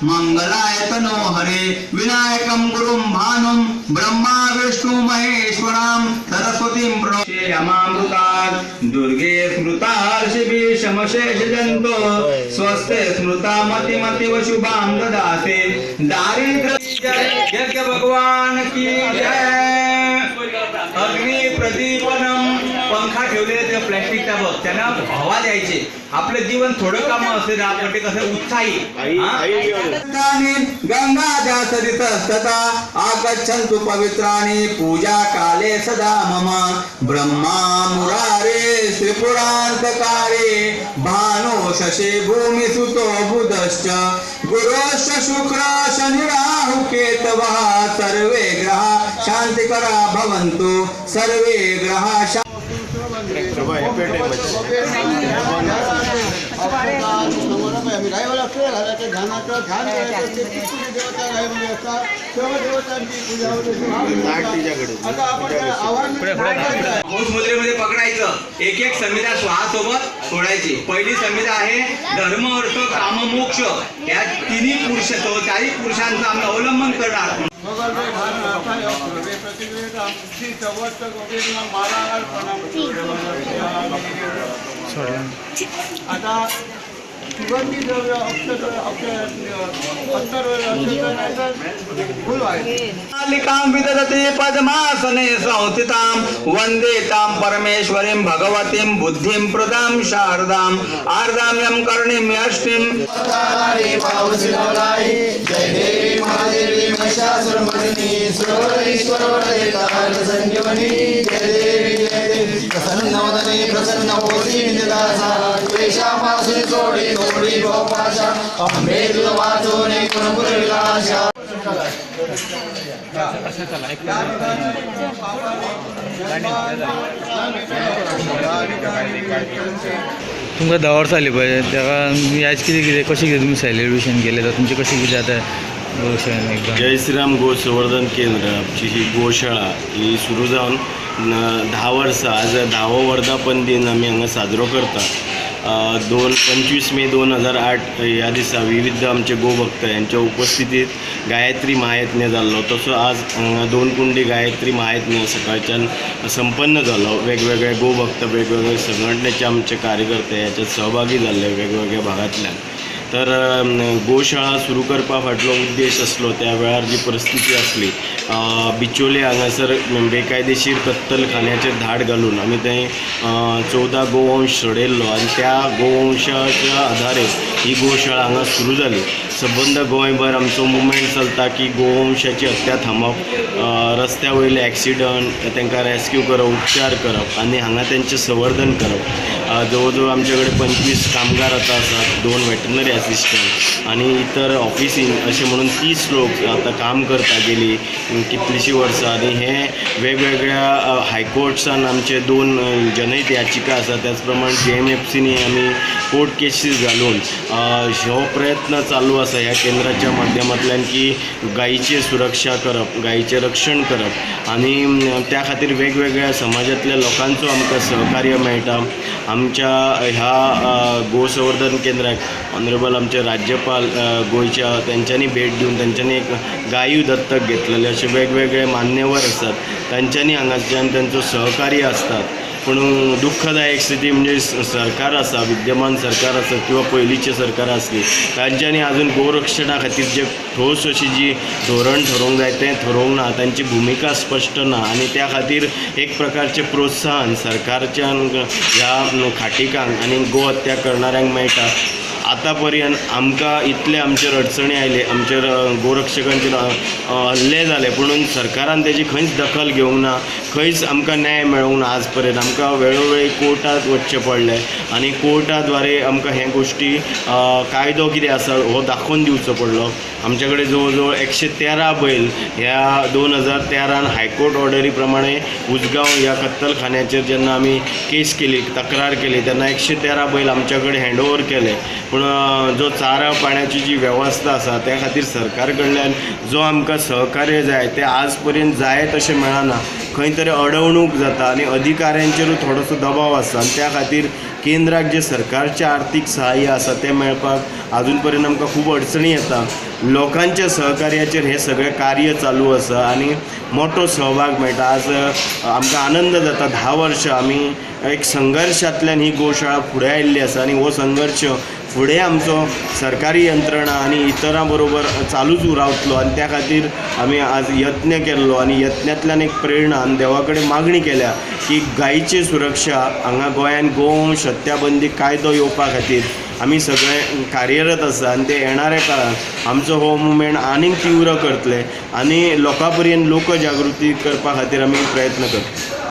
मंगलाय तनो हरे। विनायकं गुरुं भानुं ब्रह्मा विष्णु महेश्वरां सरस्वतीं प्रणोषेयमामृतात्। दुर्गे स्मृता शमशेष जंतो स्वस्ते स्मृता मतिमतिव शुभां ददासे। दारिद्र यज्ञ भगवान की जय। अग्नि प्रदीपनम पंखा ठेवलेले त्या प्लॅस्टिकचा बघ, त्यांना हवा द्यायची। आपलं जीवन थोडं काम असेल ना, पण ते कसं उत्साही। गंगा सरितस्तथा आगच्छन्तु पवित्राणि पूजा काले सदा मम। ब्रह्मा मुरारे त्रिपुरान्तकारे भानो शशि भूमि सुतो बुधश्च गुरुश्च शुक्र शनि राहु केतवः सर्वे ग्रहा शांतिकरा भवन्तु। सर्वे ग्रहा मुद्रेमध्ये पकडायचं, एक एक संहिता स्वाहासोबत सोडायची। पहिली संहिता आहे धर्म अर्थ काम मोक्ष, या तिन्ही पुरुष चारही पुरुषांचा आम्ही अवलंबन करणार। आता सुगंधी द्रव्य अक्षर अक्षर फुल आहे। मालिकां विदधति पद्मासने संस्थितां वंदे तां परमेश्वरीं भगवतीं बुद्धिं प्रदां शारदां आर्दाम्यं कर्णिं यष्टिं। जय देवी महादेवी महिषासुरमर्दिनी सुरवरेश्वरवरदे संजीवनी। जय देवी जय देवी प्रसन्न वदने प्रसन्न होसी निदासा द्वेषापासून सोडी तोडी भवपाशा अंबे तुझ वाचोने कुणपुर विलासा। तुमकां 10 वर्सां जालीं पळय, तेका आयज कितें कितें कशें कितें तुमी सेलिब्रेशन केलें, तुमचें कशें कितें जाता? जय श्रीराम गो संवर्धन केंद्र आमची ही गोशाळा ही सुरू जावन 10 वर्सां, आज 10वो वर्धापन दिन आमी हांगा साजरो करता। 25 मे 2008 ह्या दिसा विविध आमचे गोभक्त यांच्या उपस्थितीत गायत्री महायज्ञ जाल्लो। तसो आज हांगा 2 कुंडी गायत्री महायज्ञ सकाळच्यान संपन्न जालो। वेगवेगळे गोभक्त वेगवेगळे संघटनेचे आमचे कार्यकर्ते ह्याच्यात सहभागी जाल्ले वेगवेगळ्या भागांतल्यान। तर गोशाळा सुरू करपा फाटलो उद्देश आसलो त्या वेळार जी परिस्थिती आसली, बिचोले हांगासर बेकायदेशीर कत्तलखान्याचेर धाड घालून आमी थंय 14 गोवंश सोडयल्लो आनी त्या गोवंशाच्या आधारे ही गोशाळा हांगा सुरू जाली। सबंद गोंयभर आमचो मुवमेंट चलता की गोवंशाची हत्या थांबप, रस्त्या वयले एक्सिडंट तांकां रेस्क्यू करप, उपचार करप आनी हांगा तेंचें संवर्धन करप। जवळ जवळ आमचे कडेन 25 कामगार आतां आसात, 2 वेटनरी असिस्टंट आनी इतर ऑफिसीन अशें म्हणून 30 लोक आतां काम करता गेली कितलींशीं वर्सां। आनी हे वेगवेगळ्या हायकोर्ट्सान आमचे 2 जनहित याचिका आसा, त्याच प्रमाण JMFCनी आमी कोर्ट केसीस घालून हो प्रयत्न चालू आसा ह्या केंद्राच्या माध्यमांतल्यान की गायीची सुरक्षा करप, गायीचें रक्षण करप आनी त्या खातीर वेगवेगळ्या समाजांतल्या लोकांचो आमकां सहकार्य मेळटा। आमच्या ह्या गोसंवर्धन केंद्राक ऑनरेबल आमचे राज्यपाल गोंयच्या तेंच्यांनी भेट दिवन तेंच्यांनी एक गायू दत्तक घेतलेले, अशे वेगवेगळे मान्यवर आसात तांच्यांनी हांगाच्यान तेंचो सहकार्य आसतात। पूण दुःखदायक स्थिती म्हणजे सरकार आसा, विद्यमान सरकार आसा किंवा पयलींचें सरकार आसली, तांच्यांनी आजून गोरक्षणा खातीर जे ठोस अशी जी धोरण ठरोवंक जाय तें ठरोवंक ना, तांची भुमिका स्पश्ट ना आनी त्या खातीर एक प्रकारचें प्रोत्साहन सरकारच्यान ह्या खाटिकांक आनी गोहत्या करणाऱ्यांक मेळटा। आतां पर्यंत आमकां इतले आमचेर अडचणी आयले, आमचेर गोरक्षकांचेर हल्ले जाले, पुणून सरकारान तेजी खंयच दखल घेवंक ना, खंयच आमकां न्याय मेळोंक ना। आज पर्यंत आमकां वेळोवेळी कोर्टांत वचचें पडलें आनी कोर्टा द्वारे आमकां हे गोश्टी कायदो कितें आसा हो दाखोवन दिवचो पडलो। आमचे कडेन जवळ जवळ 113 बैल ह्या 2013 हायकोर्ट ऑर्डरी प्रमाणे उजगांव ह्या कत्तलखान्याचेर जेन्ना आमी केस केली, तक्रार केली, तेन्ना 113 बैल आमच्या कडेन हँड ओवर केले। पूण जो चारा पाण्याची जी वेवस्था आसा त्या खातीर सरकार कडल्यान जो आमकां सहकार्य जाय तें आज पर्यंत जाय तशें मेळना। खंय तरी अडवणूक जाता आनी अधिकाऱ्यांचेरूय थोडोसो दबाव आसता आनी त्या खातीर केंद्राक जें सरकारचें आर्थीक सहाय्य आसा तें मेळपाक आजून पर्यंत आमकां खूब अडचणी येता. लोकांच्या सहकार्याचेर हें सगळें कार्य चालू आसा आनी मोठो सहभाग मेळटा. आज आमकां आनंद जाता, 10 वर्सां आमी एक संघर्शांतल्यान ही गोशाळा फुडें आयिल्ली आसा आनी हो संघर्श फुडें आमचो सरकारी यंत्रणा आनी इतरां बरोबर चालूच रावतलो आनी त्या खातीर आमी आज यत्न केल्लो आनी यत्नांतल्यान एक प्रेरणा आनी देवा कडेन मागणी केल्या की गायची सुरक्षा हांगा गोंयांत गोवंश हत्याबंदी कायदो येवपा खातीर आमी सगळे कार्यरत आसा आनी ते येणाऱ्या काळांत आमचो हो मुवमेंट आनीक तीव्र करतले आनी लोकां पर्यंत लोकजागृती करपा खातीर आमी प्रयत्न करतले.